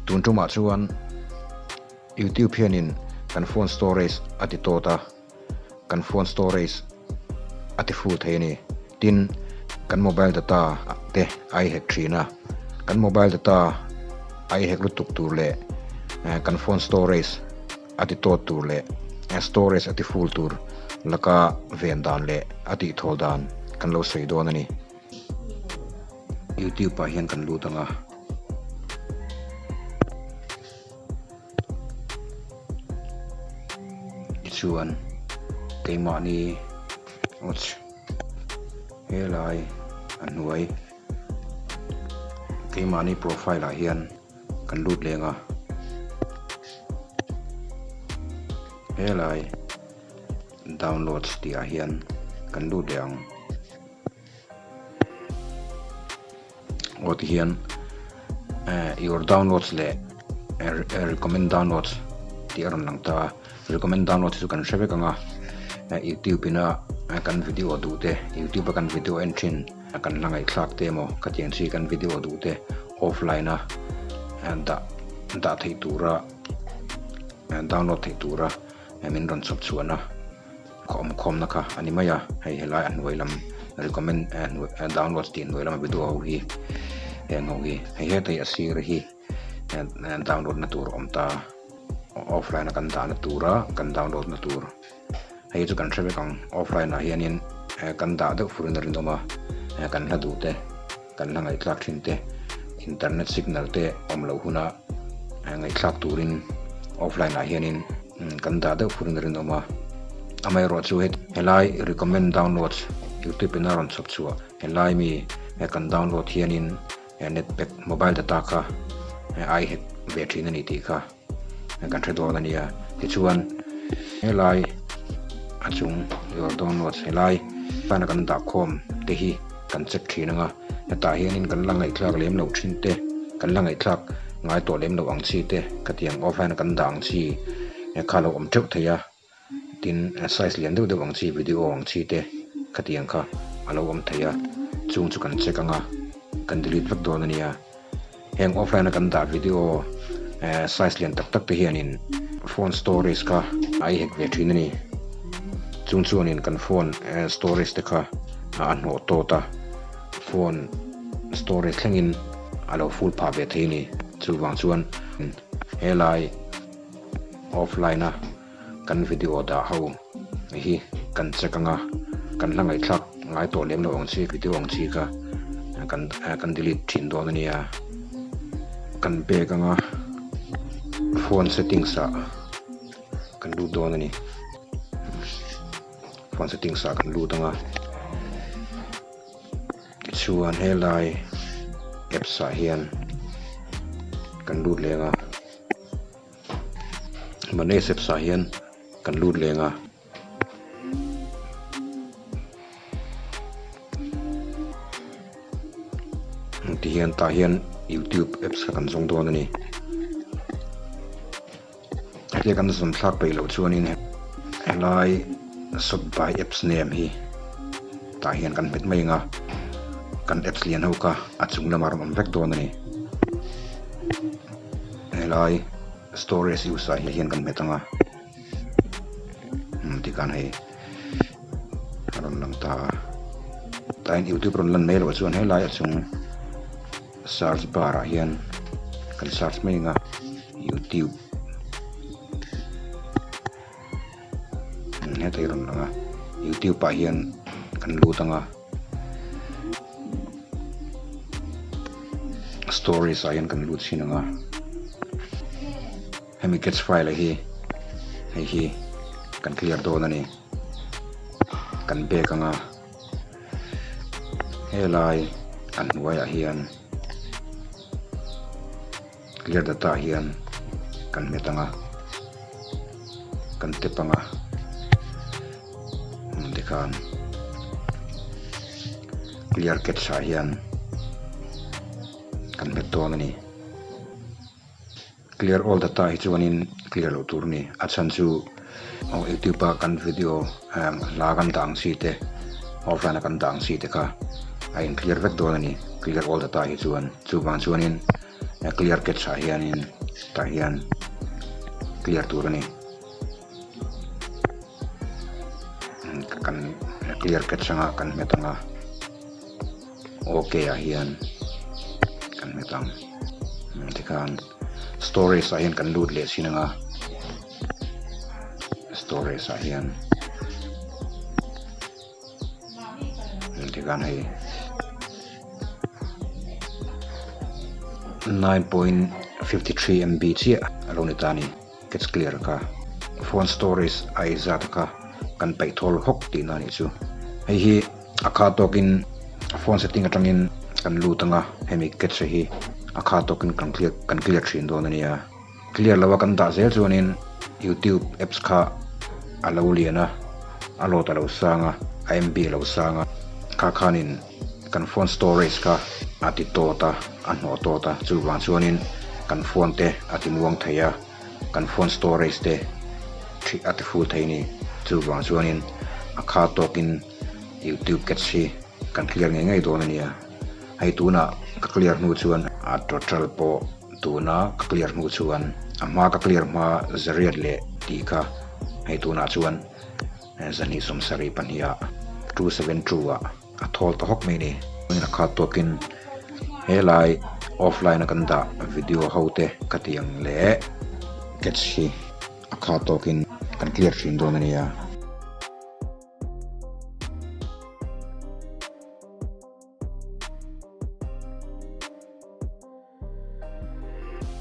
Tun tumah chuan YouTube hianin kan phone storage a ti tawt a, kan phone storage a ti full thei a ni. Tin, kan mobile data te a i hack thin a, kan mobile data a i hack lutuk tur leh kan phone storage a ti tawt tur leh storage a ti full tur laka ven dan leh a tih thawl dan kan lo sawi dawn a ni. YouTube ah hian kan lut ang a. Tichuan keimahni awch helai a hnuai keimahni profile ah hian kan lut leng a helai downloads tih ah hian kan lut leh ang. Aw ti hian your downloads leh recommend downloads tih a rawn lang ta a recommend downloads chu kan hre vek ang a youtube ina kan video duh te youtube a kan video en thin a kan la ngaihthlak te emaw khatiang chi kan video duh te offline a dah dah theih tura download theih tura min rawn chhawp chhuahna. Khawm khawmna kha a ni mai a, hei helai a hnuai lam recommend download tih hnuai lama video ho hi heng ho hi hei heta hi a sir hi download na tur a awm ta offline a kan dahna tura kan download na tur hei chu kan hre vek ang offline ah hianin kan dah deuh furin a rinawm a kan hla duh te kan hla ngaihthlak thin te internet signal te awm loh huna ngaihthlak turin offline ah hianin kan dah deuh furin a rinawm a amaherawh chu helai recommend downloads youtube in a rawn chhawp chhuah helai mi kan download hianin net pack mobile data kha ai hek ve thin a ni tih kha kan hre dawn a nia tichuan helai a chung your downloads helai hmana kan dah khawm te hi kan check thin ang a hetah hianin kan la ngaihthlak lem loh thin te kan la ngaihthlak ngai tawh lem loh ang chi te khatiang offline a kan dah ang chi kha a lo awm teuh thei a tin size lian deuh deuh ang chi video ang chi te khatiang kha a lo awm thei a chung chu kan check ang a kan delete vek dawn a nia. Heng offline a kan dah video size lian tak tak te hianin phone storage kha a i hek ve thin a ni. Chung chuanin kan phone storage te kha a hnawh tawt a, phone storage thlengin a lo full phah ve thei a ni. Chuvang chuan helai offline a kan video dah ho hi kan check ang a, kan hla ngaihthlak ngai tawh lem lo ang chi video ang chi kha kan kan delete thin dawn a nia kan bag anga phone settings ah kan lut dawn a ni phone settings ah kan lut ang a tichuan helai apps ah hian kan lut leng a. Manage apps ah hian kan lut leng a. Ti hian tah hian youtube apps kha kan zawng dawn a ni. Hetia kan zawn thlak peih loh chuanin helai sort by apps name hi tah hian kan hmet mai ang a, kan apps lian ho kha a chung lamah a rawn awm vek dawn a ni. Helai storage use ah hian kan hmet ang a tikhan hei a rawn lang ta a tah hian youtube rawn lan mai loh chuan helai a chung search bar ah hian kan search mai ang a youtube heta hi rawn lang a youtube ah hian kan lut ang a. Stories ah hian kan lut thin ang a hemi catch file hi hei hi kan clear dawn a ni kan bag ang a helai a hnuaiah hian clear data hian kan hmet ang a kan tap ang a. Tikhan clear catch ah hian kan hmet dawn a ni. Clear all data hi chuanin clear loh tur a ni. A chhan chu aw youtube a kan video hla kan dah ang chi te offline a kan dah ang chi te kha a in clear vek dawn a ni clear all data hi chuan. Chuvang chuanin clear catch ah hianin. Tah hian clear tur a ni. Kan clear cache anga kan hmet anga ok ah hian kan hmet ang. Tikhan storage ah hian kan lut leh chin anga storage ah hian tikhan hei 9.53 MB chiah a lo ni ta a ni. Cache clear kha phone storage a ei zat kha kan paih thawl hawk tihna a nih chu. Hei hi a kha tawkin phone setting atangin kan lut anga hemi cache hi a kha tawkin kan clear kan clear thin dawn a nia. Clear loa kan dah zel chuanin youtube apps kha a lo lian a, a load a lo sang a, a MB a lo sang a, kha khanin kan phone storage kha a ti tawt a, a hnawh tawt a, chuvang chuanin kan phone te a ti muang thei a, kan phone storage te ṭhih a ti full thei a ni. Chuvang chuanin a kha tawkin youtube cache hi kan clear ngei ngei dawn a nia. Hei tunah ka clear hnu chuan a total pawh tuna ka clear hnu chuan a hma ka clear hma zariat leh tih kha hei tunah chuan zahnih sawmsarih pahniha 272 ah a thawl ta hawk mai a ni. A khat tawkin helai offline a kan dah video ho te ka ti ang leh cache hi a khat tawkin kan clear thin dawn a nia.